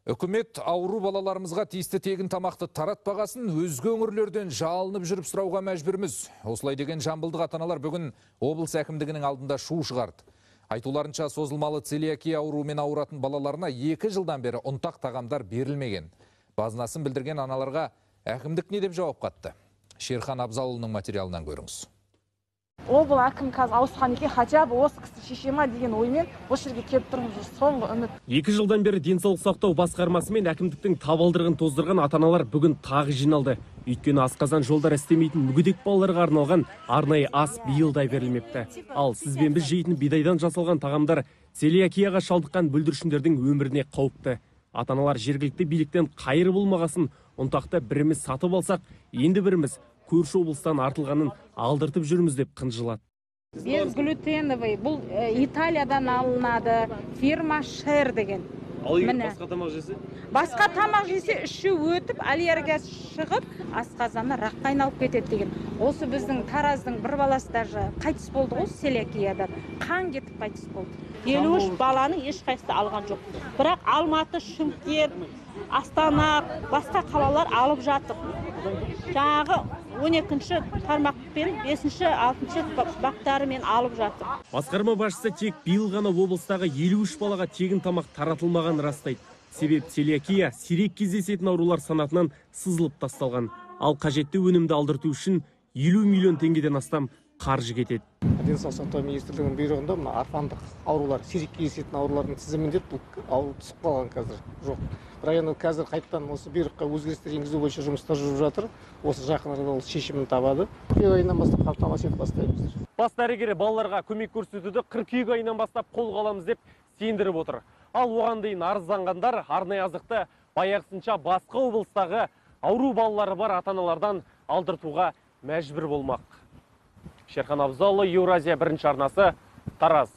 Үкімет ауру балаларымызға тиісті тегін тамақты таратпағасын өзге өңірлерден жалынып жүріп сұрауға мәжбүрміз. Осылай деген жамбылдық ата-аналар бүгін облыс әкімдігінің алдында шу шығарды. Айтуларынша, созылмалы целиакия ауруымен ауыратын балаларына 2 жылдан бері ұнтақ тағамдар берілмеген. Базынасын білдірген аналарға әкімдік не деп жауап қатты? Шерхан Абзалұлының материалынан көріңіз. Обл әкім қазір ауысқан екен, хотя бы осы кісі шеше ма деген оймен осы жерге келіп тұрмыз, соңғы үміт. 2 жылдан бері денсаулық сақтау басқармасы мен әкімдіктің табалдырығын тоздырған ата-аналар бүгін тағы жиналды. Өйткені асқазан жолдары істемейтін мүгедек балаларға арналған арнайы ас биыл да берілмепті. Ал сіз бен біз жейтін бидайдан жасалған тағамдар целиакияға шалдыққан бүлдіршіндердің өміріне қауіпті. Ата-аналар жергілікті биліктен қайыр болмағасын ұнтақты біріміз сатып алсақ, енді біріміз көрші облыстан артылғанын алдыртып жүрміз деп қынжылады. Безглютеновый, бұл Италиядан алынады, фирма Шер деген. Ал егер басқа тамақ жесе? Басқа тамақ жесе іші өтіп, аллергиясы шығып, асқазаны раққа айналып кетеді деген. Осы біздің Тараздың бір баласы даже қайтыс болды ғой целиакиядан. Қан кетіп қайтыс болды. 53 баланың ешқайсысы алған жоқ. Бірақ Алматы, Шымкент, Астана, басқа қалалар алып жатыр. Жаңағы 12-ші тармақпен 5-ші, 6-шы баптарымен алып жатыр. Басқарма басшысы тек биыл ғана облыстағы 53 балаға тегін тамақ таратылмағанын растайды. Себеп целиакия сирек кездесетін аурулар санатынан сызылып тасталған. Ал қажетті өнімді алдырту үшін 50 миллион теңгеден астам қаржы кетеді. Денсаулық сақтау министрлігінің бұйрығында мына орфандық аурулар, сирек кездесетін аурулардың тізімінде бұл ауру түсіп қалған қазір жоқ. Бірақ енді қазір қайтадан осы бұйрыққа өзгерістер енгізу бойынша жұмыстар жүріп жатыр. Осы жақын арада ол шешімін табады. Қыркүйек айынан бастап қамтамасыз етіп бастаймыз. Бас дәрігері балаларға көмек көрсетуді қыркүйек айынан бастап қолға аламыз деп сендіріп отыр. Ал оған дейін арызданғандар арнайы азықты баяғысынша басқа облыстағы ауру балалары бар ата-аналардан алдыртуға мәжбүр болмақ. Шерхан Абзалұлы, Еуразия бірінші арнасы, Тараз.